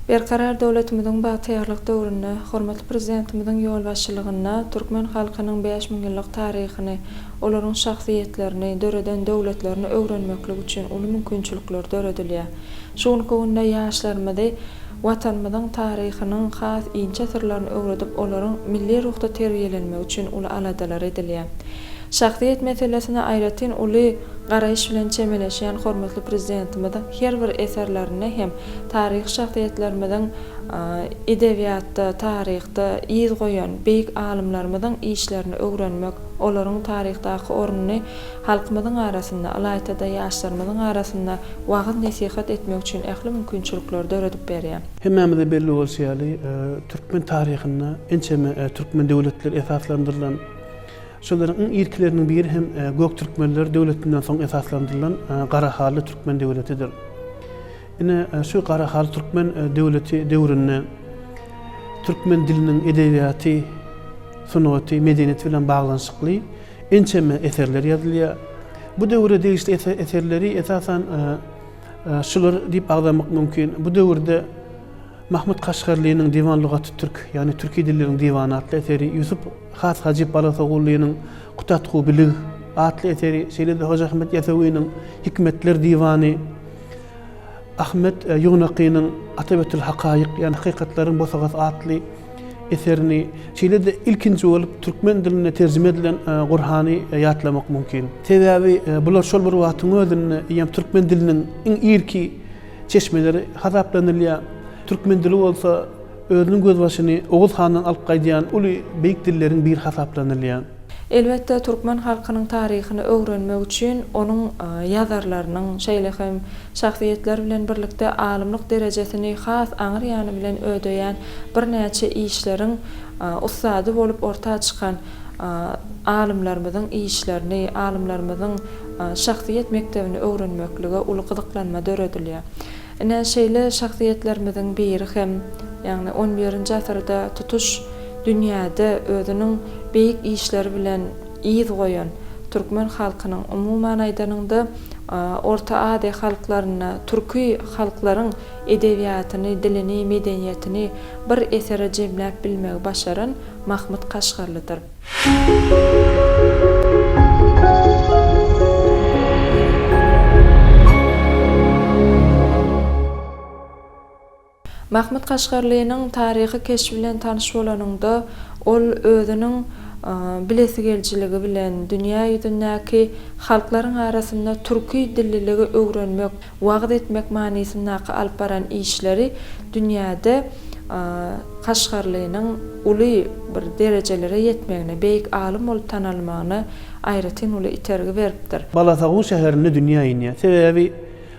Berkarar döwletimiziň bagtyýarlyk döwründe hormatly Prezidentimiziň ýolbaşçylygynda türkmen halkynyň 5000 ýyllyk taryhyny, olaryň şahsyýetlerini, döreden döwletlerini öwrenmeklik üçin uly mümkinçilikler döredilýär. Şu günki günde ýaşlarymyzy Watanymyzyň taryhynyň has inçe syrlaryny öwredip, olaryň milli ruhda terbiýelenmegi üçin uly aladalar edilýär. Şahsyýet meselesine aýratyn uly garaýyş bilen çemeleşýän hormatly Prezidentimiz her bir eserlerinde hem taryhy şahsyýetlerimiziň edebiýatda, taryhda yz goýan beýik alymlarymyzyň işlerini öwrenmek, olaryň taryhdaky ornuny halkymyzyň arasynda, ylaýta-da ýaşlarymyzyň arasynda wagyz-nesihat etmek üçin ähli mümkinçilikleri döredip berýär. Hemmämize belli bolşy ýaly, türkmen taryhynda ençeme türkmen döwletleri esaslandyrylan. Şolaryň iň irkileriniň biri hem Göktürkmenler döwletinden soň esaslandyrylan Garahanly türkmen döwletidir. Ine, şu Garahanly türkmen döwleti döwründe türkmen diliniň edebiýaty, sungaty, medeniýeti bilen baglanyşykly ençeme eserler ýazylýar. Bu döwre degişli eserleri esasan şular diýip agzamak mümkin. Bu döwürde Mahmyt Kaşgarlynyň Diwan lugaty türk, ýagny Türki dilleriň diwany atly eseri, Ýusup Has Hajyp Balasogulynyň Kutatgu bilig atly eseri, şeýle-de Hoja Ahmet Ýasawynyň Hikmetler diwany, Ahmet Ýugnakynyň Atabetül hakaýyk, ýagny Hakykatlaryň bosagasy atly eserini, şeýle-de ilkinji bolup türkmen diline terjime edilen Gurhany ýatlamak mümkin. Sebäbi bular şol bir wagtyň özünde eýýäm türkmen diliniň iň irki çeşmeleri hasaplanylýar. Türkmen dili bolsa özüniň gözbaşyny Oguz handan alyp gaýdýan uly beýik dilleriň biri hasaplanylýar. Elbetde, türkmen halkynyň taryhyny öwrenmek üçin onuň ýazarlarynyň, şeýle hem şahsyýetler bilen birlikde alymlyk derejesini has aňry ýany bilen ödeýän birnäçe işleriň ussady bolup orta çykan alymlarymyzyň işlerini, alymlarymyzyň şahsyýet mekdebini öwrenmeklige uly gyzyklanma döredilýär. Ine, şeýle şahsyýetlerimiziň biri hem, ýagny on birinji asyrda tutuş dünýäde özüniň beýik işleri bilen yz goýan türkmen halkynyň, umuman aýdanyňda, Orta Aziýa halklarynda türki halklaryň edebiýatyny, dilini, medeniýetini bir esere jemläp bilmegi başaran Mahmyt Kaşgarlydyr. Mahmyt Kaşgarlynyň taryhy keşbi bilen tanyş bolanyňda, ol özüniň bilesigelijiligi bilen dünýä ýüzündäki halklaryň arasynda türki dilliligi öwrenmek, wagyz etmek manysyndaky alyp baran işleri dünýäde Kaşgarlynyň uly bir derejelere ýetmegine, beýik alym bolup tanalmagyna aýratyn uly itergi beripdir. Balasagun şäherinde dünýä inýär. Sebäbi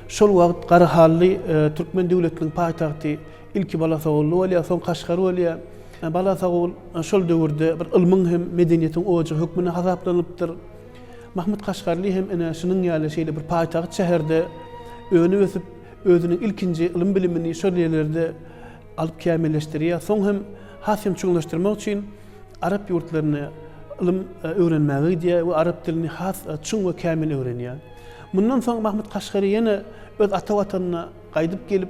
şol wagt Garahally türkmen döwletiniň paýtagty ilki Balasagully bolýar, soň Kaşgar bolýar. Balasagul şol döwürde bir ylmyň hem medeniýetiň ojagy hökmünde hasaplanypdyr. Mahmyt Kaşgarly hem ine şunuň ýaly şeýle bir paýtagt şäherde önüp-ösüp, özüniň ilkinji ylym-bilimini şol ýerlerde alyp kämilleşdirýär. Soň hem has hem çuňlaşdyrmak üçin arap ýurtlaryna ylym öwrenmäge gidýär we arap dilini has çuň we kämil öwrenýär. Mundan soň Mahmyt Kaşgary ýene öz ata watanyna gaýdyp gelip,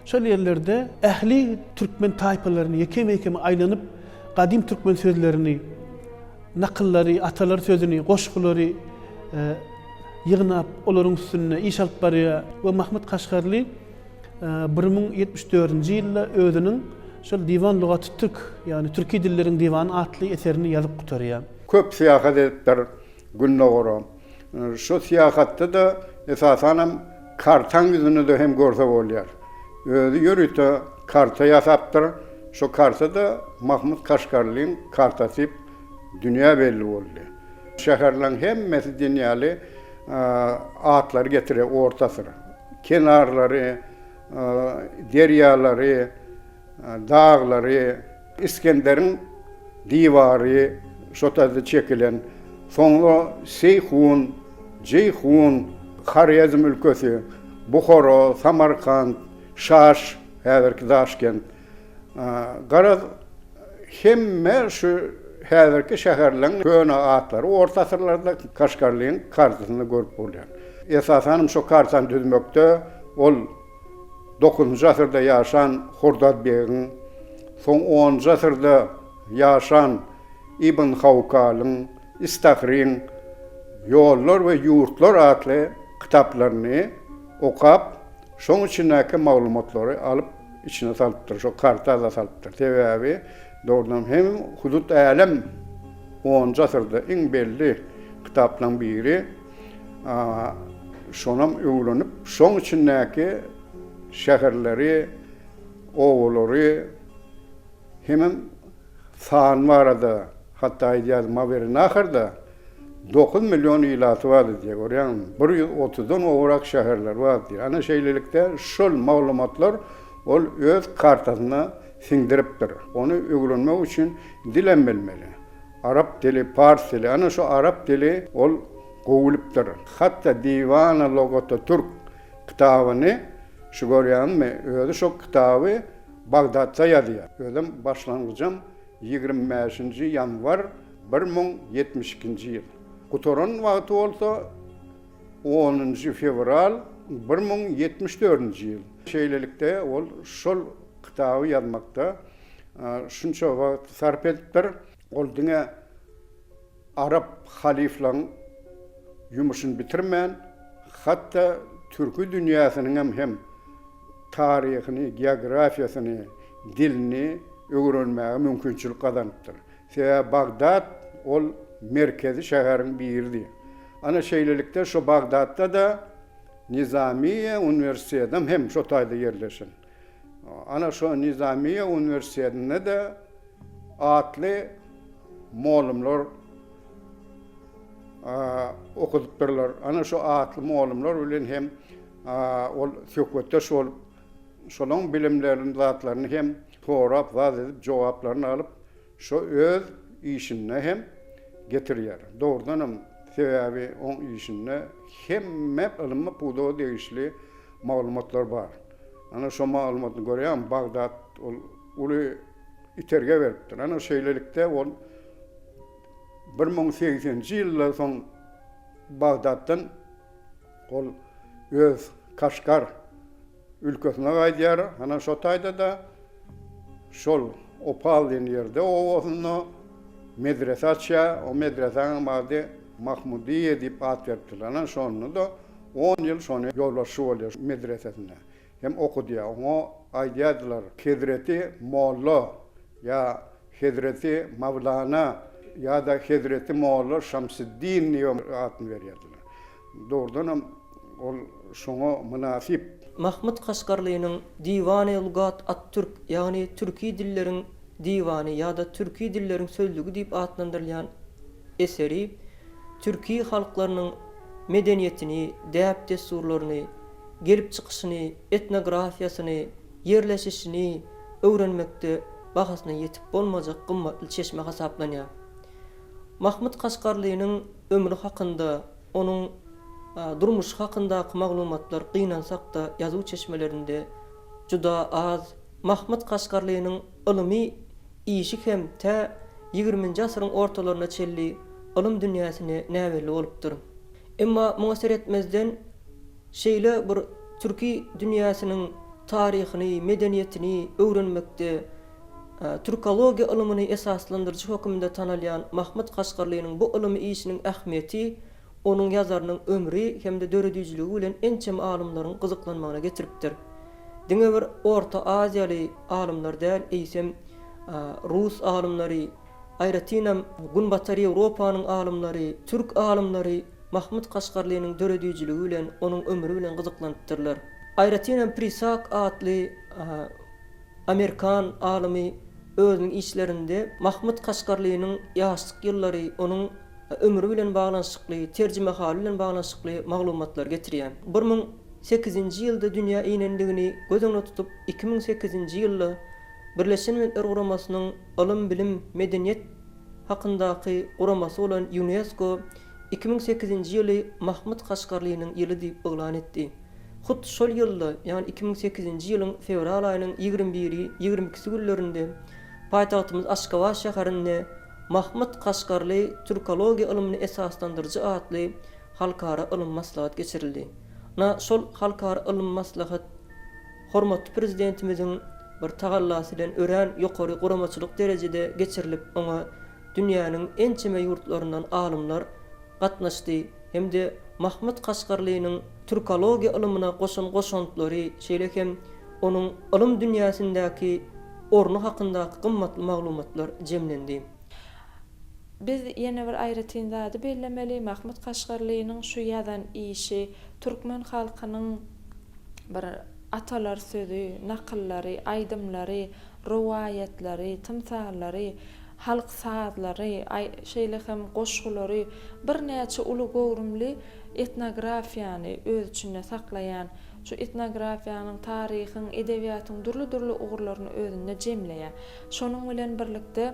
şol ýerlerde ähli türkmen taýpalaryny ýekeme-ýekeme aýlanyp, gadym türkmen sözlerini, nakyllary, atalar sözüni, goşgulary ýygnap, olaryň üstünde iş alyp barýar we Mahmyt Kaşgarly 1074-nji ýylda özüniň şol Diwan lugaty türk, ýagny Türki dilleriň diwany atly eserini ýazyp gutarýar. Köp syýahat edipdir Gündogara. Şu syýahatda-da esasanam kartaň ýüzünde-de hem görse bolýar. Özi ýörite karta ýasapdyr. Şo karta-da Mahmut Kaşgarlyň kartasy diýip dünýä belli boldy. Şäherleň hemmesi diýen ýaly atlary getirýär orta asyr. Kenarlary, derýalary, daglary, Isgenderiň diwary şo taýda çekilen. Soňra Seýhun, Jeýhun, Horezm ülkesi, Buhara, Samarkant, Şaş, häzirki Daşkent. Garaz, hemme şu häzirki şäherleň köne atlary orta asyrlarda Kaşgarlyň kartasynda görüp bolýar. Esasanam şo kartany düzmekde ol. Dokuzynjy asyrda ýaşan Hordadbegiň, soň onunjy asyrda ýaşan Ibn Hawkalyň, Istahryň Ýollar we ýurtlar atly kitaplaryny okap, şoň içindäki maglumatlary alyp içine salypdyr, şo karta-da salypdyr. Sebäbi dogrudan hem Hudut älem onunjy asyrda iň belli kitaplaryň biri. Şonam öwrenip, şoň içindäki şäherleri, obalary hemem san barada, hatda aýdýardy, Mawernahrda 9 million ilaty bardy diýýär, görýäňmi? 130-dan gowrak şäherleri bardy diýýär. Ana şeýlelikde şol maglumatlar ol öz kartasyna siňdiripdir. Ony öwrenmek üçin dilem bilmeli. Arap dili, pars dili, ana şu arap dili ol gowy bilipdir. Hatda Diwana logata türk kitabyny şu görýäňmi, özi şo kitaby Bagdatda ýazýar. Özem başlangyjam 25-nji ýanwar 1072-nji ýyl. Gutaran wagty bolsa onunjy fewral 1074-nji ýyl. Şeýlelikde ol şol kitaby ýazmakda Şunça wagt sarp edipdir. Ol diňe arap halyflaryň ýumuşyny bitirmän, hatda türki dünýäsiniňem hem taryhyny, geografiýasyny, dilini öwrenmäge mümkinçilik gazanypdyr. Sebäbi Bagdat ol merkezi şäheriň biridi. Ana şeýlelikde şo Bagdatda-da Nizamiýe uniwersitetem hem şo taýda ýerleşen. Ana şo Nizamiýe uniwersitetinde-de atly molumlar okudypdyrlar. Ana şo atly molumlar bilen hem ol söhbetdeş bolup, şolaň bilimlerini, zatlaryny hem sorap, zat edip, jogaplaryny alyp, şo öz işinde hem getirýär. Dogrudanam, sebäbi oň işinde hemme ylmy pudaga degişli maglumatlar bar. Ana şo maglumatyny görýäňmi, Bagdat ol uly iterge beripdir. Ana şeýlelikde ol 1080-nji ýylda soň Bagdatdan ol öz Kaşgar ülkesine gaýdýar. Ana şo taýda-da şol Opal diýen ýerde obasynda medrese açýar. O medresäniň ady Mahmudiýe diýip at beripdirler. Ana şonda-da On ýyl şony ýolbaşçy bolýar medresesinde. Hem okudýar. Oňa aýdýardylar, Hezreti molla ýa Hezreti Mawlana ýa-da Hezreti molla Şamsiddin diýip adyny berýärdiler. Dogrudanam ol şoňa mynasyp. Mahmyt Kaşgarlynyň Diwany lugat at-türk, ýagny Türki dilleriň diwany ýa-da Türki dilleriň sözlügi diýip atlandyrylýan eseri türki halklarynyň medeniýetini, däp-dessurlaryny, gelip çykyşyny, etnografiýasyny, ýerleşişini öwrenmekde bahasyna ýetip bolmajak gymmatly çeşme hasaplanýar. Mahmyt Kaşgarlynyň ömri hakynda, onuň durmuşy hakyndaky maglumatlar gynansak-da ýazuw çeşmelerinde juda az. Mahmyt Kaşgarlynyň ylymy işi hem tä ýigriminji asyryň ortalaryna çenli ylym dünýäsine näbelli bolupdyr. Emma muňa seretmezden, şeýle bir türki dünýäsiniň taryhyny, medeniýetini öwrenmekde türkologiýa ylymyny esaslandyryjy höküminde tanalýan Mahmyt Kaşgarlynyň bu ylymy işiniň ähmiýeti onuň ýazarynyň ömri hem-de döredijiligi bilen ençeme alymlaryň gyzyklanmagyna getiripdir. Diňe bir Orta Aziýaly alymlar däl, eýsem, rus alymlary, aýratynam, Günbatar Ýewropanyň alymlary, türk alymlary Mahmyt Kaşgarlynyň döredijiligi bilen, onuň ömri bilen gyzyklanypdyrlar. Aýratynam Prisak atly amerikan alymy özüniň işlerinde Mahmyt Kaşgarlynyň ýaşlyk ýyllary, onuň ömri bilen baglanyşykly, terjimehaly bilen baglanyşykly maglumatlary getirýär. 1008-nji ýylda dünýä inendigini göz öňünde tutup, 2008-nji ýylda Birleşen Milletler Guramasynyň Ylym, bilim, medeniýet hakyndaky guramasy bolan Ýunesko 2008-nji ýyly Mahmyt Kaşgarlynyň ýyly diýip yglan etdi. Hut şol ýylda, ýagny 2008-nji ýylyň fewral aýynyň ýigrimi biri, ýigrimi ikisi günlerinde paýtagtymyz Aşgabat şäherinde Mahmyt Kaşgarly türkologiýa ylmyny esaslandyryjy atly halkara ylmy maslahat geçirildi. Na şol halkara ylmy maslahat. Hormatly Prezidentimiziň bir tagallasy bilen örän ýokary guramaçylyk derejede geçirilip, oňa dünýäniň ençeme ýurtlaryndan alymlar gatnaşdy hem-de Mahmyt Kaşgarlynyň türkologiýa ylymyna goşan goşantlary, şeýle hem onuň ylym dünýäsindäki orny hakyndaky gymmatly maglumatlar jemlendi. Biz ýene bir aýratyn zady bellemeli, Mahmyt Kaşgarlynyň şu ýazan işi türkmen halkynyň bir atalar sözi, nakyllary, aýdymlary, rowaýatlary, tymsallary, halk sazlary, şeýle hem goşgulary birnäçe uly göwrümli etnografiýany öz içinde saklaýan, şu etnografiýanyň, taryhyň, edebiýatyň dürli-dürli ugurlaryny özünde jemleýär. Şonuň bilen birlikde,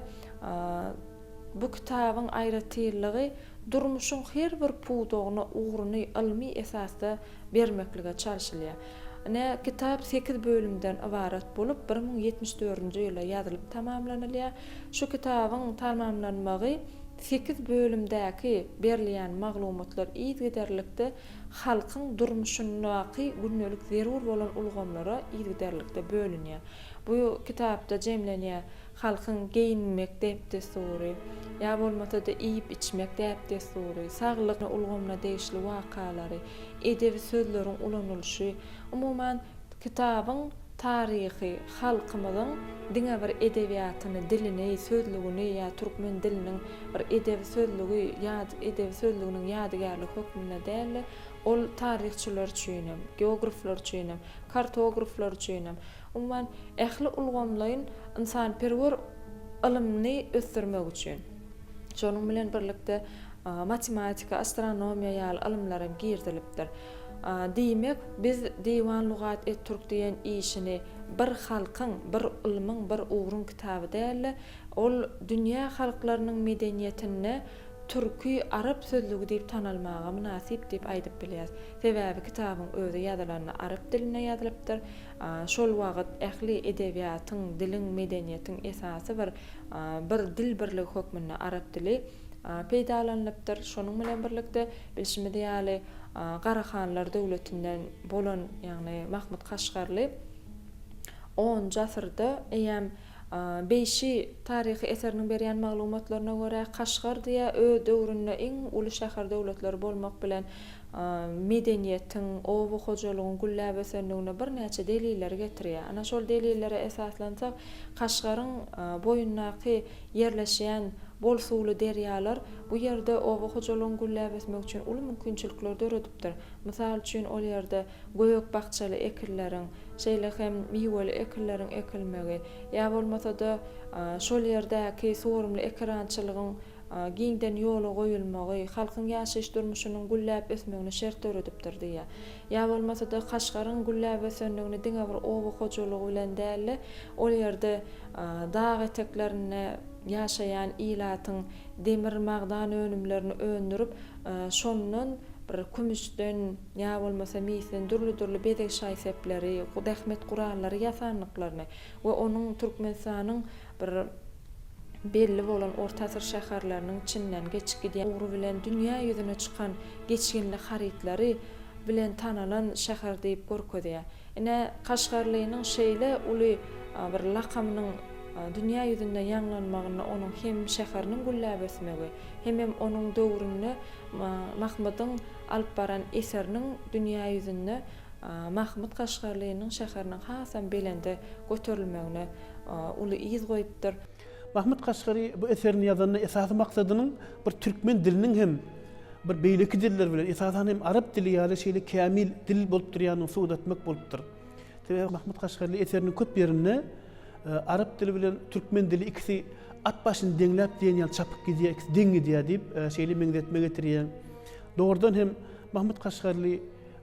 bu kitabyň aýratynlygy durmuşyň her bir pudagyna ugruny ylmy esasda bermeklige çalşylýar. Ine, kitap sekiz bölümden ybarat bolup, 1074-nji ýylda ýazylyp tamamlanylýar. Şu kitabyň tamamlanmagy sekiz bölümdäki berilýän maglumatlar yzygiderlilikde halkyň durmuşyndaky gündelik zerur bolan ulgamlara yzygiderlilikde bölünýär. Bu kitapda jemlenýär halkyň geýinmek däp-dessury, ýa bolmasa-da iýip-içmek däp-dessury, saglyk ulgamyna degişli wakalary, edebi sözleriň ulanylyşy, umuman, kitabyň taryhy halkymyzyň diňe bir edebiýatyny, dilini, sözlügini ýa türkmen diliniň bir edebi sözlügi, ýa edebi sözlüginiň ýadygärligi hökmünde däl-de, ol taryhçylar üçinem, geograflar üçinem, kartograflar üçinem, umuman, ähli ulgamlaýyn ynsanperwer ylymyny ösdürmek üçin, şonuň bilen birlikde matematika, astronomiýa ýaly ylymlar hem girizilipdir. Diýmek, biz Diwan Lugat et-Türk diýen işini bir halkyň, bir ylmyň, bir ugruň kitaby däl-de, ol dünýä halklarynyň medeniýetinde türki arap sözlügi diýip tanalmaga mynasyp diýip aýdyp bilýäris. Sebäbi kitabyň özi ýazylanda arap dilinde ýazylypdyr. Şol wagt ähli edebiýatyň, diliň, medeniýetiň esasy bir bir dil birligi hökmünde arap dili peýdalanylypdyr. Şonuň bilen birlikde, bilşimiz ýaly, Garahanlar döwletinden bolan, ýagny Mahmyt Kaşgarly onunjy asyrda eýýäm Beýşi taryhy eseriniň berýän maglumatlaryna görä, Kaşgar diýä öz döwründe iň uly şäher döwletleri bolmak bilen medeniýetiň, oba hojalygyň gülläp ösendigine birnäçe delilleri getirýär. Ana şol delillere esaslansak, Kaşgaryň boýundaky ýerleşýän bol suwly derýalar bu ýerde oba hojalygyň gülläp ösmegi üçin uly mümkinçilikleri döredipdir. Mysal üçin, ol ýerde gök-bakjaly ekinleriň, şeýle hem miweli ekinleriň ekilmegi, ýa bolmasa-da şol ýerdäki suwarymly ekerançylygyň giňden ýola goýulmagy, halkyň ýaşaýyş-durmuşynyň gülläp ösmegine şert döredipdir diýýär. Ýa bolmasa-da Kaşgaryň gülläp ösendigini diňe bir oba hojalygy bilen däl-de, ol ýerde dag eteklerinde ýaşaýan ilatyň demir, magdan önümlerini öndürip, şondan bir kümüşden ýa bolmasa misden dürli-dürli bezeg şaý-sepleri, zähmet gurallary ýasandyklaryny we onuň Türkmenistanyň bir belli bolan orta asyr şäherleriniň içinden geçip gidýän ugry bilen dünýä ýüzüne çykan geçginli harytlary bilen tanalan şäher diýip görkezýär. Ine, Kaşgarlynyň şeýle uly bir lakamynyň dünýä ýüzünde ýaňlanmagynda onuň hem şäheriniň gülläp ösmegi, hemem onuň döwründe Mahmydyň alyp baran eseriniň dünýä ýüzünde Mahmyt Kaşgarlynyň şäheriniň hasam belende göterilmegine uly yz goýupdyr. Mahmyt Kaşgary bu eserini ýazanda esasy maksadynyň bir türkmen diliniň hem bir beýleki diller bilen, esasan hem arap dili ýaly şeýle kämil dil bolup durýanyny subut etmek bolupdyr. Sebäbi Mahmyt Kaşgarly eseriniň köp ýerinde arap dili bilen türkmen dili ikisi at başyny deňläp diýen ýaly çapyp gidýär, ikisi deň gidýär diýip şeýle meňzetme getirýär. Dogrudan hem Mahmyt Kaşgarly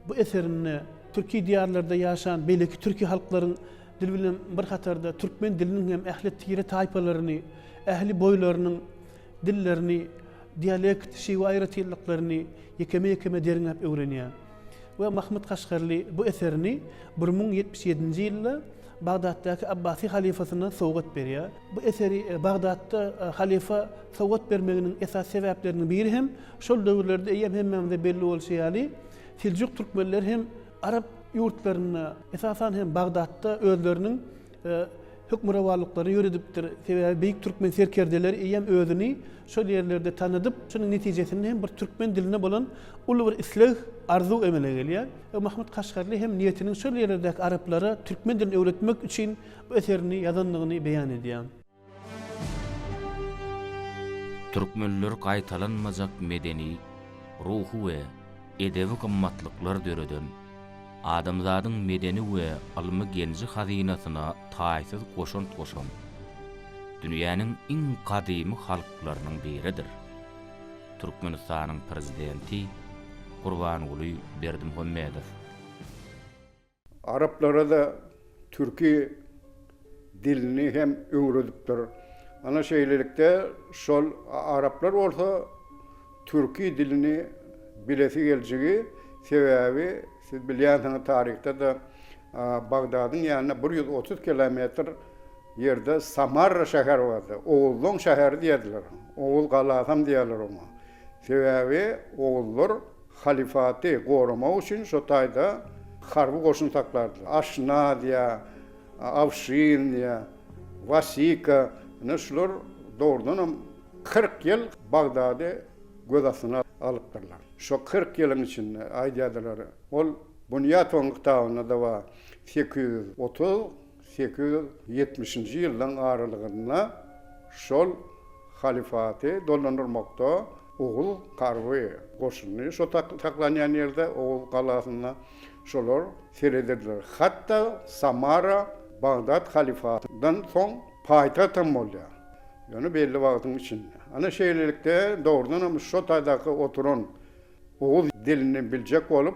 bu eserinde türki diýarlarda ýaşan beýleki türki halklaryň dil bilen bir hatarda türkmen diliniň hem ähli tire-taýpalaryny, ähli boýlarynyň dillerini, dialekt, şiwe aýratynlyklaryny ýekeme-ýekeme derňäp öwrenýär. We Mahmyt Kaşgarly bu eserini 1077-nji ýylda Bagdatdaky Abbasy halyfasyna sowgat berýär. Bu eseri Bagdatda halyfa sowgat bermeginiň esasy sebäpleriniň biri hem şol döwürlerde eýýäm hemmämize belli bolşy ýaly, seljuk türkmenleri hem arap. ýurtlarynda, esasan hem Bagdatda özleriniň hökmürowanlyklaryny ýöredipdir. Sebäbi beýik türkmen serkerdeleri eýýäm özüni şol ýerlerde tanadyp, şonuň netijesinde hem bir türkmen diline bolan uly bir isleg, arzuw emele gelýär. Mahmyt Kaşgarly hem niýetiniň şol ýerlerdäki araplara türkmen dilini öwretmek üçin bu eserini ýazandygyny beýan edýär. Türkmenler gaýtalanmajak medeni, ruhy we edebi gymmatlyklar döreden, adamzadyň medeni we ylmy genji-hazynasyna taýsyz goşant goşan, dünýäniň iň gadymy halklarynyň biridir. Türkmenistanyň Prezidenti Gurbanguly Berdimuhamedow. Araplara-da türki dilini hem öwredipdir. Ana şeýlelikde şol araplar bolsa türki dilini bilesi geljigi sebäbi siz bilýänsiňiz taryhda-da Bagdadyň ýanynda 130 kilometr ýerde Samarra şäheri bardy. Oguzlaň şäheri diýerdiler. Oguz galasam diýerler oňa. Sebäbi oguzlar Halyfaty goramak üçin şo taýda harby goşun saklardylar. Aşna diýýär, Awşin diýýär, Wasika, ine şular dogrudanam 40 ýyl Bagdady göz astyna alypdyrlar. Şo 40 ýylyň içinde aýdýardylar, ol Bunýatowyň kitabynda-da bar, 830, 870-nji ýyllaryň aralygynda şol Halyfaty dolandyrmakda Oguz harby goşuny şo saklanýan ýerde, Oguz galasynda şolar serederdiler. Hatda Samara Bagdat halyfatyndan soň paýtagtam bolýar. Ýöne belli wagtyň içinde. Ana şeýlelikde dogrudanam şo taýdaky oturan Oguz dilini biljek bolup,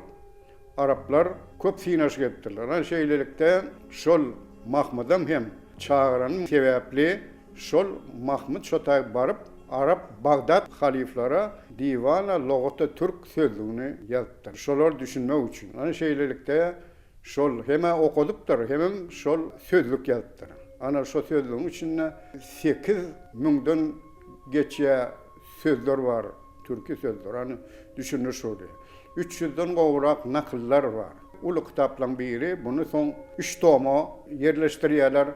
araplar köp synaşyk edipdirler. Ana şeýlelikde, şol Mahmydam hem çagyrany sebäpli şol Mahmyt şo taý baryp, arap Bagdat halyflara Diwana logata türk sözlügini ýazypdyr. Şolar düşünmek üçin. Ana şeýlelikde, şol hem-ä okadypdyr, hemem şol sözlük ýazypdyr. Ana şo sözlügiň içinde sekiz müňden geçýä sözler bar. Türki sözler, hany düşündiriş bolýar. Üç ýüzden gowrak nakyllar bar. Uly kitaplaryň biri, buny soň üç toma ýerleşdirýärler.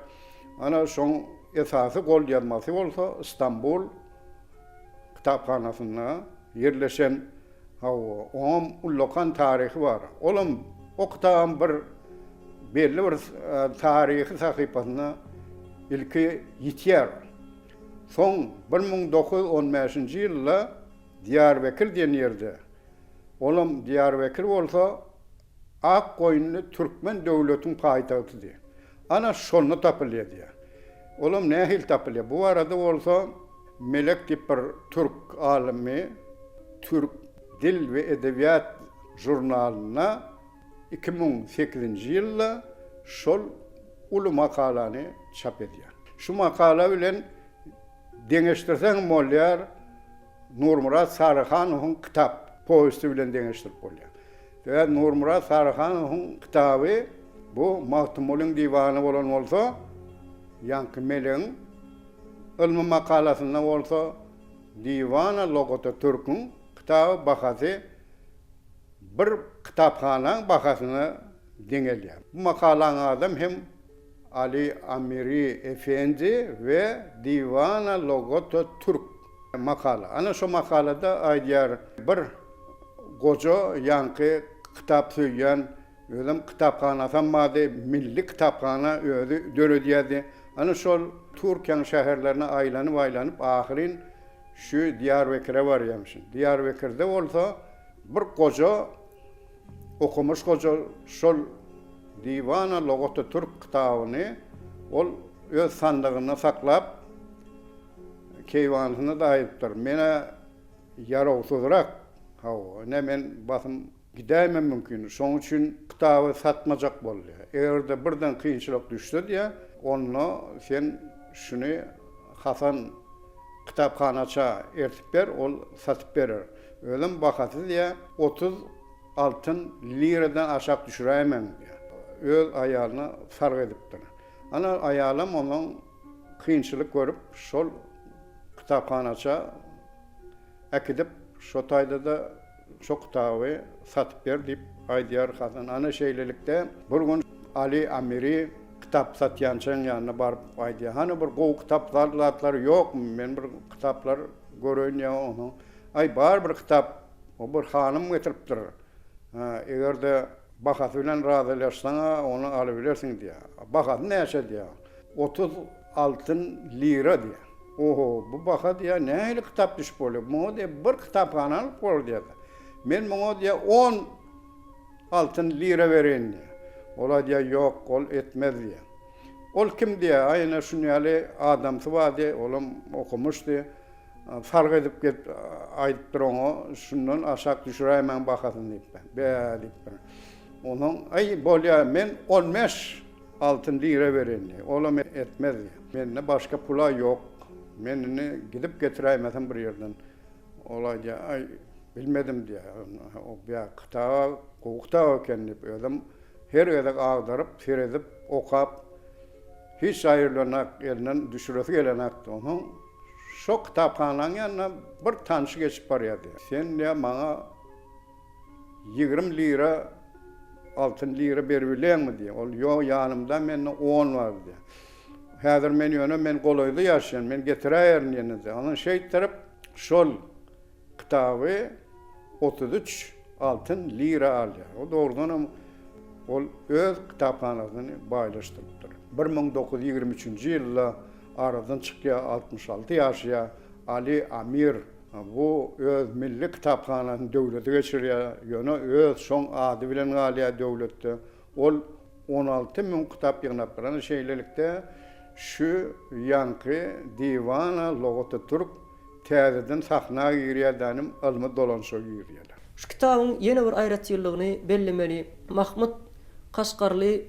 Ana şoň esasy golýazmasy bolsa Stambul kitaphanasynda ýerleşen. Hawa, oňam ullakan taryhy bar. Olam o kitabam bir belli bir taryhy sahypasynda ilki ýitýär. Soň 1915-nji ýylda Diýarbekir diýen ýerde, olam Diýarbekir bolsa Akgoýunly türkmen döwletiň paýtagtydy. Ana şonda tapylýar diýýär. Olam nähili tapylýar? Bu barada bolsa Melek diýip bir türk alymy Türk dil we edebiýat žurnalynda 2008-nji ýylda şol uly makalany çap edýär. Şu makala bilen deňeşdirseň bolýar, Nurmyrat Saryhanowyň kitap powesti bilen deňeşdirip bolýar. Sebäbi Nurmyrat Saryhanowyň kitaby bu Magtymgulyň diwany bolan bolsa, ýaňky Melegiň ylmy makalasynda bolsa Diwana logata türküň kitaby bahasy bir kitaphanaň bahasyna deňelýär. Bu makalaň adam hem Ali Amiri Efendi we Diwana Logota Türk makala. Ana şo makalada aýdýar bir goja ýaňky kitap söýýän özem kitaphanasam bardy milli kitaphana özi döredýärdi. Ana şol Türkiýäň şäherlerine aýlanyp aýlanyp ahyryn şu Diýarbekire barýarmyşyn. Diýarbekirde bolsa Bir goja, okumyş goja şol Diwana logaty türk kitabyny ol öz sandygynda saklap, keýwanysyna-da aýdypdyr, Men-ä ýarawsyzrak, hawa, ine men basym gidäýmem mümkin, şonuň üçin kitaby satmajak bol diýýär. Eger-de birden kynçylyk düşse diýýär, onda sen şuny Hasan kitaphanaça eltip ber, ol satyp berer. Özem bahasy diýýär, 30 altyn liradan aşak düşüräýmäň diýýär. Öz aýalyna sargy edipdir. Ana, aýalam ondan kynçylyk görüp, şol kitaphanaça äkidip, şo taýda-da. şo kitaby satyp ber diýip aýdýar Hasan. Ana şeýlelikde bir gün Ali Amiri kitap satýançaň ýanyna baryp aýdýar. Hany bir gowy kitap zat-zatlar ýokmy? Men bir kitaplar göreýin diýýär. Onsoň, Aý bar bir kitap, o bir hanym getiripdir. Eger-de Bahasy bilen razylaşsaň-a, ony alybilersiň diýýär. Bahasy näçe diýýär. 30 altyn lira diýýär. Oho, bu baha diýýär, nähili kitap düşüp bolýar? Muňa diýýär, bir kitaphana alyp bolar diýýär. Men muňa diýýär, on altyn lira bereýin diýýär. Ol aýdýar, ýok, ol etmez diýýär. Ol kim diýýär, aý ine şuny ýaly adamsy bar diýýär, olam okumyş diýýär. Sargy edip gelip aýdypdyr oňa, şundan aşak düşüräýmäň bahasyny diýip. Bä diýipdir. Onsoň, aý bolýa, men 15 altyn lira bereýin diýip. Olam etmez diýip. Mende başga pula ýok. Men indi gidip getiräýmesem bir ýerden. Ol aýdýar, aý bilmedim diýýär. O bä kitaba gowy kitap eken diýip, özem her gezek agdaryp, seredip, okap, hiç aýrylanak, elinden düşüresi gelenakdy. Onsoň Şo kitaphanaň ýanyna bir tanşy geçip barýardy. Sen diýýär, maňa 20 lira, altyn lira beribilýäňmi diýýär. Ol, ýok, ýanymda mende on bar diýýär. Häzir men ýöne men golaýda ýaşaýan, men getiräýerin ýene-de. Ondan şeýtdirip, şol Kitaby 33 altyn lira alýar. O dogrudanam ol öz kitaphanasyny baýlaşdyrypdyr. 1923-nji ýylda aradan çykýar, 66 ýaşaýar. Ali Amir bu öz milli kitaphanasyny döwlete geçirýär, ýöne öz şoň ady bilen galýar döwletde. Ol 16 müň kitap ýygnapdyr. Ana şeýlelikde şu ýaňky Diwana Logaty Türk Täzeden sahna girýär dänim ylmy dolanşyga girýärler. Şu kitabyň ýene bir aýratynlygyny bellemeli. Mahmyt Kaşgarly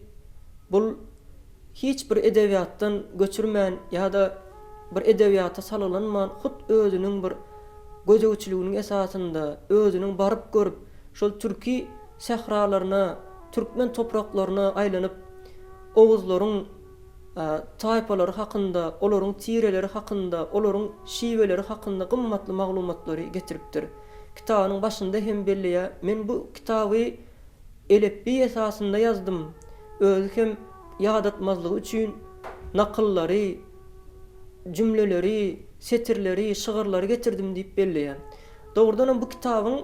bul hiç bir edebiýatdan göçürmän ýa-da bir edebiýata salgylanman hut özüniň bir gözegçiliginiň esasynda özüniň baryp görüp şol türki sähralaryna türkmen topraklaryna aýlanyp oguzlaryň taýpalary hakynda, olaryň tireleri hakynda, olaryň şiweleri hakynda gymmatly maglumatlary getiripdir. Kitabynyň başynda hem belleýär, Men bu kitaby elepbiý esasynda ýazdym, özi hem ýadatmazlygy üçin nakyllary, jümleleri, setirleri, şygyrlary getirdim diýip belleýär. Dogrudanam bu kitabyň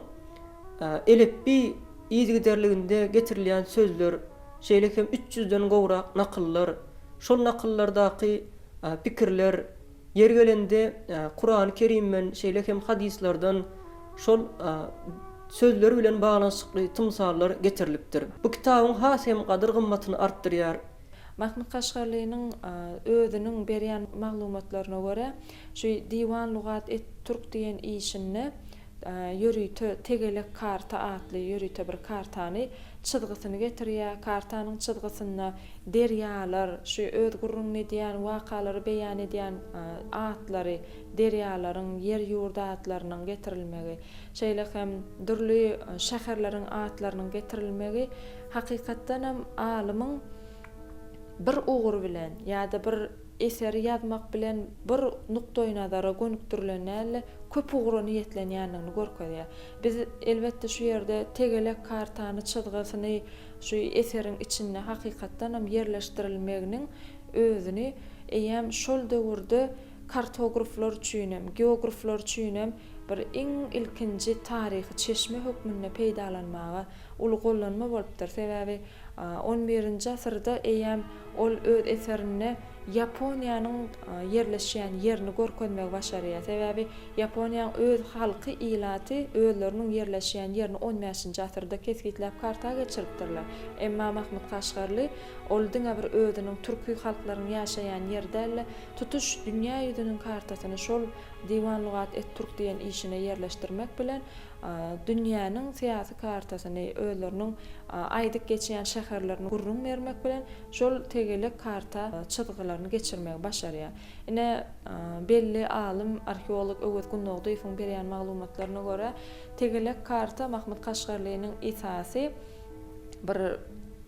elepbiý yzygiderliginde getirilýän sözler, şeýle hem üç ýüzden gowrak nakyllar, şol nakyllardaky pikirler, ýeri gelende Kurany Kerimden, şeýle hem hadyslardan şol sözler bilen baglanyşykly tymsallar getirilipdir. Bu kitabyň has hem gadyr-gymmatyny artdyrýar. Mahmyt Kaşgarlynyň özüniň berýän maglumatlaryna görä, şu Diwan lugat et-türk diýen işinde ýörite tegelek karta atly ýörite bir kartany çyzgysyny getirýär. Kartanyň çyzgysynda derýalar, şu öz gürrüňini edýän wakalary beýan edýän atlary, derýalaryň, ýer-ýurt atlarynyň getirilmegi, şeýle hem dürli şäherleriň atlarynyň getirilmegi hakykatdanam alymyň bir ugur bilen ýa-da bir eseri ýazmak bilen bir nukdaýnazara gönükdirilen däl-de, köp ugra niýetlenýändigini görkezýär. Biz, elbetde, şu ýerde tegelek kartany çyzgysyny şu eseriň içinde hakykatdanam ýerleşdirilmeginiň özüni eýýäm şol döwürde kartograflar üçinem, geograflar üçinem bir iň ilkinji taryhy çeşme hökmünde peýdalanmaga uly gollanma bolupdyr. Sebäbi On birinji asyrda eýýäm ol öz eserinde Ýaponiýanyň ýerleşýän ýerini görkezmegi başarýar. Sebäbi Ýaponiýanyň öz halky, ilaty özleriniň ýerleşýän ýerini on bäşinji asyrda kesgitläp karta geçiripdirler. Emma Mahmyt Kaşgarly ol diňe bir özüniň türki halklaryň ýaşaýan ýeri däl-de, tutuş dünýä ýüzüniň kartasyny şol Diwan Lugat et-Türk diýen işine ýerleşdirmek bilen dünýäniň syýasy kartasyny özleriniň aýdyp geçýän şäherlerini gürrüň bermek bilen, şol tegelek karta çyzgylaryny geçirmegi başarýar. Ine, belli alym, arheolog Öwez Gündogdyýewiň berýän maglumatlaryna görä, tegelek karta Mahmyt Kaşgarlynyň esasy bir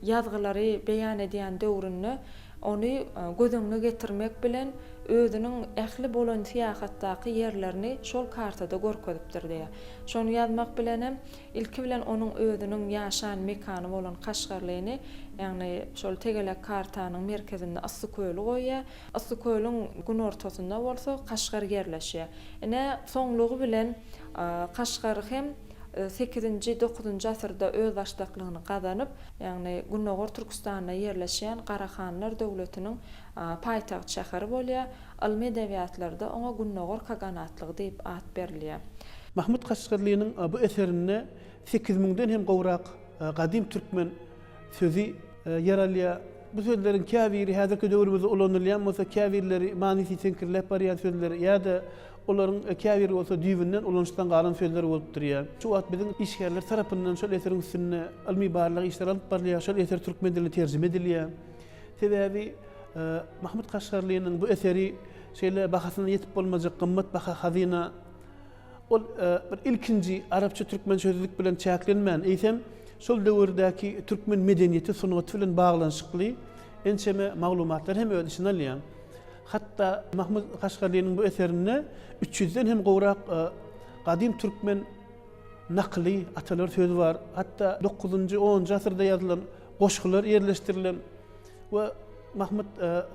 ýazgylary beýan edýän döwründe ony göz öňüne getirmek bilen. Özüniň ähli bolan syýahatdaky ýerlerini şol kartada görkezipdir diýýär. Şony ýazmak bilenem, ilki bilen onuň özüniň ýaşan mekany bolan Kaşgarlyny, ýagny şol tegelek kartanyň merkezinde Yssyköli goýýar. Yssykölüň günortasynda bolsa Kaşgar ýerleşýär. Ine, soňlugy bilen Kaşgar hem sekizinji, dokuzynjy asyrda özbaşdaklygyny gazanyp, ýagny Gündogar Türküstanda ýerleşýän Garahanlar döwletiniň paýtagt şäheri bolýar. Ylmy edebiýatlarda oňa Gündogar Kaganatlygy diýip at berilýär. Mahmyt Kaşgarlynyň bu eserinde sekiz müňden hem gowrak gadym türkmen sözi ýer alýar. Bu sözleriň käbiri häzirki döwrümizde ulanylýan bolsa, käbirleri manysy seňkirläp barýan sözler ýa-da olaryň käbiri bolsa düýbünden ulanyşdan galan sözler bolup durýar. Şu wagt biziň işgärler tarapyndan şol eseriň üstünde ylmy-barlag işleri alyp barylýar, şol eser türkmen diline terjime edilýär. Sebäbi Mahmyt Kaşgarlynyň bu eseri şeýle bahasyna ýetip bolmajak gymmat baha hazyna. Ol bir ilkinji arapça-türkmen sözlük bilen çäklenmän, eýsem, şol döwürdäki türkmen medeniýeti, sungaty bilen baglanyşykly ençeme maglumatlary hem öz içine alýar. Hatda Mahmyt Kaşgarlynyň bu eserinde üç ýüzden hem gowrak gadym türkmen nakyly, atalar sözi bar. Hatda dokuzynjy, onunjy asyrda ýazylan goşgular ýerleşdirilen. We Mahmyt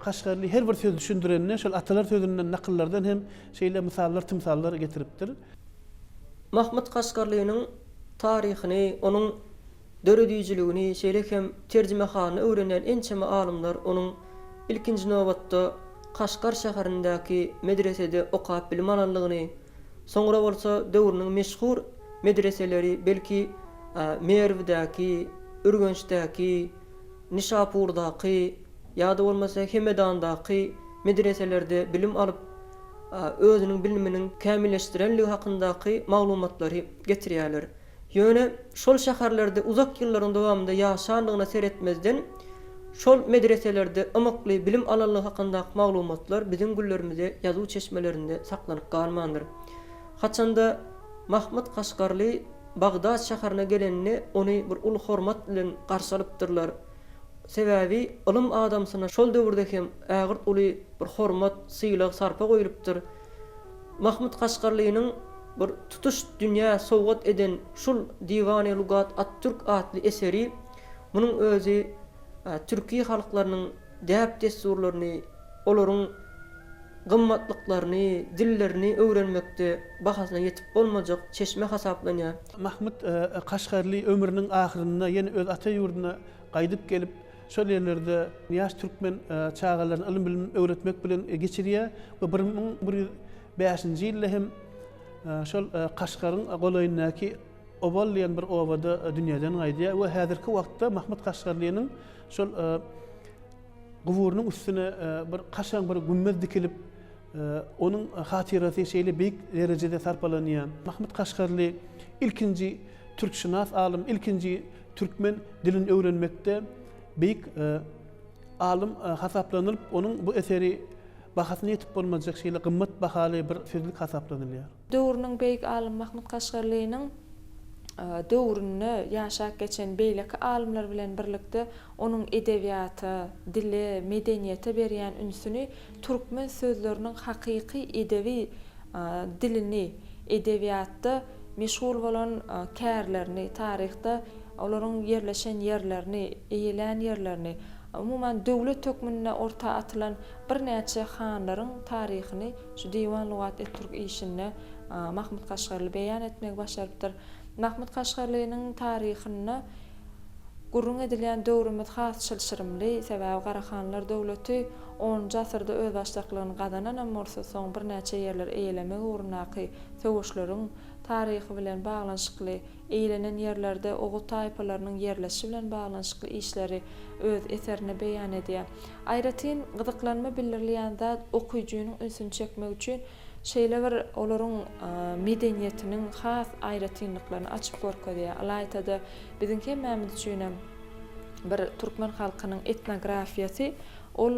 Kaşgarly her bir sözi düşündirende şol atalar sözünden, nakyllardan hem şeýle mysallar, tymsallar getiripdir. Mahmyt Kaşgarlynyň taryhyny, onuň döredijiligini, şeýle hem terjimehalyny öwrenýän ençeme alymlar onuň ilkinji nobatda Kaşgar şäherindäki medresede okap bilim alandygyny, soňra bolsa döwrüniň meşhur medreseleri, belki Merwdäki, Ürgençdäki, Nişapurdaky ýa-da bolmasa Hemedandaky medreselerde bilim alyp, özüniň biliminiň kämilleşdirenligi hakyndaky maglumatlary getirýärler. Ýöne şol şäherlerde uzak ýyllaryň dowamynda ýaşandygyna seretmezden, şol medreselerde ymykly bilim alanlygy hakyndaky maglumatlar biziň günlerimize ýazuw çeşmelerinde saklanyp galmandyr. Haçanda Mahmyt Kaşgarly Bagdat şäherine geleninde ony bir uly hormat bilen garşy alypdyrlar. Sebäbi ylym adamsyna şol döwürde hem ägirt uly bir hormat, sylag, sarpa goýlupdyr. Mahmyt Kaşgarlynyň bir tutuş dünýä sowgat eden şul Diwany Lugat at-Türk atly eseri munuň özi türki halklarynyň däp-dessurlaryny, olaryň gymmatlyklaryny, dillerini öwrenmekde bahasyna ýetip bolmajak çeşme hasaplanýar. Mahmyt Kaşgarly ömrüniň ahyrynda ýene öz ata ýurduna gaýdyp gelip, şol ýerlerde ýaş türkmen çagalaryna ylym-bilim öwretmek bilen geçirýär we 1105-nji ýylda hem şol Kaşgaryň golaýyndaky Obal diýen bir obada dünýeden gaýdýar we häzirki wagtda Mahmyt Kaşgarlynyň şol Guburynyň üstüne bir kaşaň bir gümmez dikilip, onuň hatyrasy şeýle beýik derejede sarpalanýar. Mahmyt Kaşgarly ilkinji türkşynas alym, ilkinji türkmen dilini öwrenmekde beýik alym hasaplanylyp, onuň bu eseri bahasyna ýetip bolmajak şeýle gymmat bahaly bir sözlük hasaplanylýar. Döwrüniň beýik alymy Mahmyt Kaşgarlynyň döwründe ýaşap geçen beýleki alymlar bilen birlikde onuň edebiýata, dile, medeniýete berýän ünsüni türkmen sözleriniň hakyky edebi dilini, edebiýatda meşhur bolan kärlerini, taryhda olaryň ýerleşen ýerlerini, eýelän ýerlerini, umuman, döwlet hökmünde orta atylan birnäçe hanlaryň taryhyny şu Diwan Lugat et-Türk işinde Mahmyt Kaşgarly beýan etmegi başarypdyr. Mahmyt Kaşgarlynyň taryhynda gürrüň edilýän döwrümiz has çylşyrymly, sebäbi Garahanlylar döwleti onunjy asyrda özbaşdaklygyny gazananam bolsa, soň birnäçe ýerleri eýelemek ugrundaky söweşleriň taryhy bilen baglanyşykly, eýelenen ýerlerde oguz taýpalarynyň ýerleşişi bilen baglanyşykly işleri öz eserinde beýan edýär. Aýratyn gyzyklanma bildirilýän zat okyjynyň ünsüni çekmek üçin şeýle bir olaryň medeniýetiniň has aýratynlyklaryny açyp görkezýär. Ylaýta-da biziň hemmämiz üçinem bir türkmen halkynyň etnografiýasy ol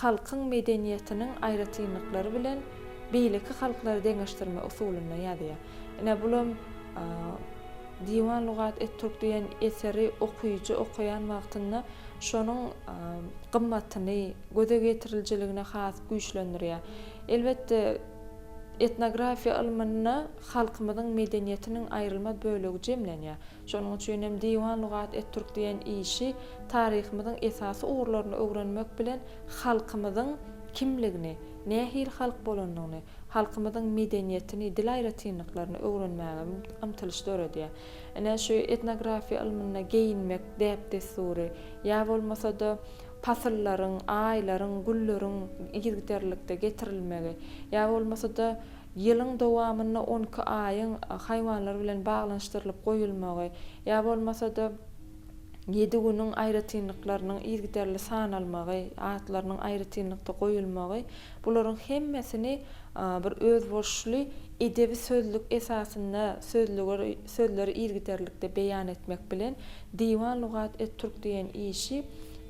halkyň medeniýetiniň aýratynlyklary bilen beýleki halklary deňeşdirme usulynda ýazýar. Ine bulam Diwan Lugat et-Türk diýen eseri okyjy okaýan wagtynda. şonuň gymmatyny, göze getirijiligini has güýçlendirýär. Elbetde, etnografiýa ylmynda halkymyzyň medeniýetiniň aýrylmaz bölegi jemlenýär. Şonuň üçin hem Diwan lugat et-türk diýen işi taryhymyzyň esasy ugurlaryny öwrenmek bilen halkymyzyň kimligini, nähili halk bolandygyny, halkymyzyň medeniýetini, dil aýratynlyklaryny öwrenmäge ymtylyş döredýär. Ine, şu etnografiýa ylmynda geýinmek däp-dessury, ýa bolmasa-da pasyllaryň, aýlaryň, gülleriň yzygiderlilikde getirilmegi, ýa bolmasa-da ýylyň dowamynda on iki aýyň haýwanlar bilen baglanyşdyrylyp goýulmagy, ýa bolmasa-da ýedi günüň aýratynlyklarynyň yzygiderli sanalmagy, atlarynyň aýratynlykda goýulmagy, bularyň hemmesini bir özboluşly edebi sözlük esasynda sözlügi sözleri yzygiderlikde beýan etmek bilen Diwan lugat et-türk diýen işi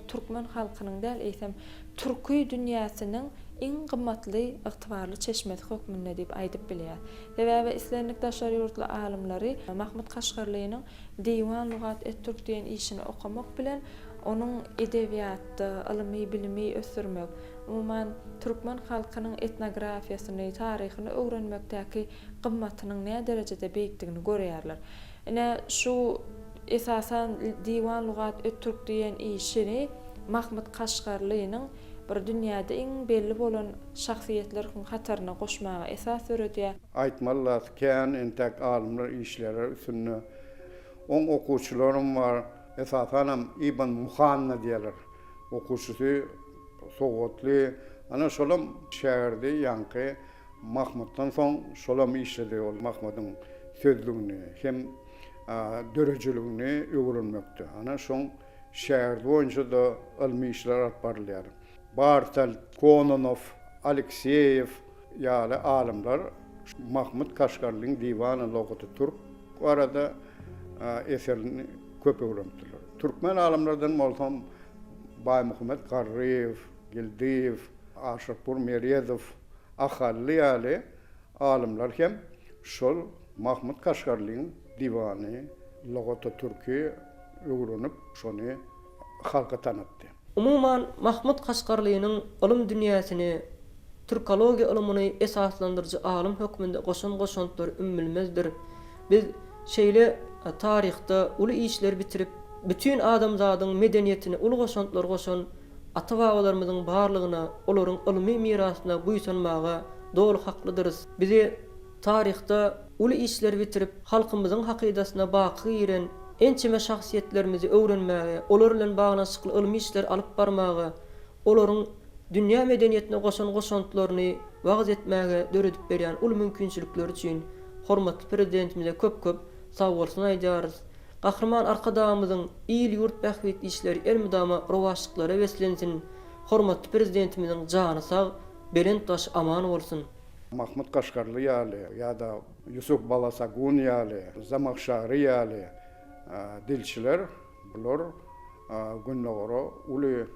türkmen halkynyň däl, eýsem, türki dünýäsiniň iň gymmatly, ygtybarly çeşmesi hökmünde diýip aýdyp bilýär. Sebäbi islendik daşary ýurtly alymlary Mahmyt Kaşgarlynyň Diwan lugat et-türk diýen işini okamak bilen onuň edebiýatda ylymy, bilimi ösdürmek, umuman, türkmen halkynyň etnografiýasyny, taryhyny öwrenmekdäki gymmatynyň näderejede beýikdigini görýärler. Ine, şu, esasan, Diwan lugat et-türk diýen işini Mahmyt Kaşgarlynyň bir dünýäde iň belli bolan şahsyýetlerhiň hataryna goşmaga esas döredýär. Aýtmaly zat kän, entäk alymlar işleýärler üstünde. Oň okuwçylaram bar. Esasanam Ibn Muhanna diýýärler. Okuwçysy sowatly. Ana şolam şägirdi ýaňky Mahmytdan soň şolam işledi ol Mahmydyň sözlügini hem döredijiligini öwrenmekde. Ana şoň şägirdi boýunça-da ylmy işler alyp barylýar. Bartelt, Kononow, Alekseýew ýaly alymlar Mahmyt Kaşgarlyň Diwany logaty türk barada eserini köp öwrenipdirler. Türkmen alymlardan bolsam Baýmuhammet Garryýew, Geldiýew, Aşyrpur Meredow, Ahally ýaly alymlar hem şol Mahmyt Kaşgarlyň Diwany logaty türki öwrenip, şony halka tanatdy. Umuman, Mahmyt Kaşgarlynyň ylym dünýäsine türkologiýa ylmyny esaslandyryjy alym hökmünde goşan goşantlary ümmülmezdir. Biz şeýle taryhda uly işleri bitirip, bütin adamzadyň medeniýetine uly goşantlar goşan ata-babalarymyzyň barlygyna, olaryň ylmy mirasyna buýsanmaga doly haklydyrys. Bizi taryhda uly işleri bitirip, halkymyzyň hakydasyna baky giren ençeme şahsyýetlerimizi öwrenmäge, olar bilen baglanyşykly ylmy işleri alyp barmaga, olaryň dünýä medeniýetine goşan goşantlaryny wagyz etmäge döredip berýän uly mümkinçilikleri üçin hormatly Prezidentimize köp-köp sagbolsun aýdýarys. Gahryman Arkadagymyzyň il-ýurt bähbitli işleri elmydama rowaçlyklara beslensin! Hormatly Prezidentimiziň jany sag, belent başy aman bolsun! Mahmyt Kaşgarly ýaly ýa-da Ýusuf Balasagun ýaly, Zamahşary ýaly dilçiler bular Gündogara uly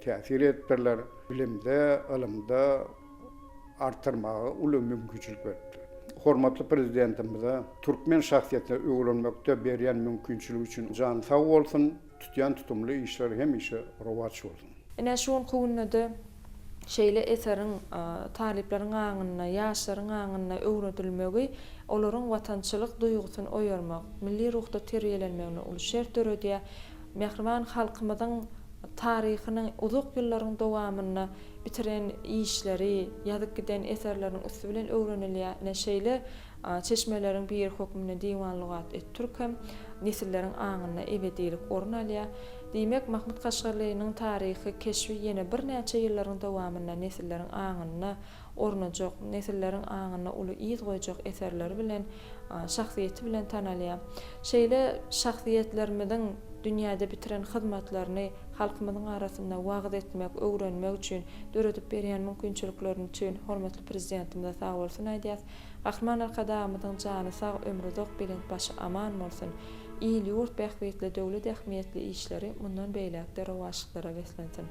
täsir edipdirler, bilimde, ylymda artdyrmaga uly mümkinçilik beripdir. Hormatly Prezidentimize türkmen şahsyýetini öwrenmekde berýän mümkinçiligi üçin jany sag bolsun, tutýan tutumly işleri hemişe rowaç bolsun. Ine, şu günki günde-de şeýle eseriň talyplaryň aňynda, ýaşlaryň aňynda öwredilmegi olaryň watançylyk duýgusyny oýarmak, milli ruhda terbiýelenmegine uly şert döredýär. Mähriban halkymyzyň taryhynyň uzak ýyllaryň dowamynda bitiren işleri, ýazyp giden eserleriniň üsti bilen öwrenilýär. Ine, şeýle çeşmeleriň biri hökmünde Diwan Lugat et-Türk hem nesilleriň aňynda ebedilik orun alýar. Diýmek, Mahmyt Kaşgarlynyň taryhy keşbi ýene birnäçe ýyllaryň dowamynda nesilleriň aňynda ornajak, nesilleriň aňynda uly yz goýjak eserleri bilen, şahsyýeti bilen tanalýar. Şeýle şahsyýetlerimiziň dünýäde bitiren hyzmatlaryny halkymyzyň arasynda wagyz etmek, öwrenmek üçin döredip berýän mümkinçiliklerini üçin hormatly Prezidentimize sagbolsun aýdýas. Gahryman Arkadagymyzyň jany sag, ömri uzak, belent başy aman bolsun! Il-ýurt bähbitli, döwlet ähmiýetli işleri mundan beýläk-de rowaçlyklara beslensin!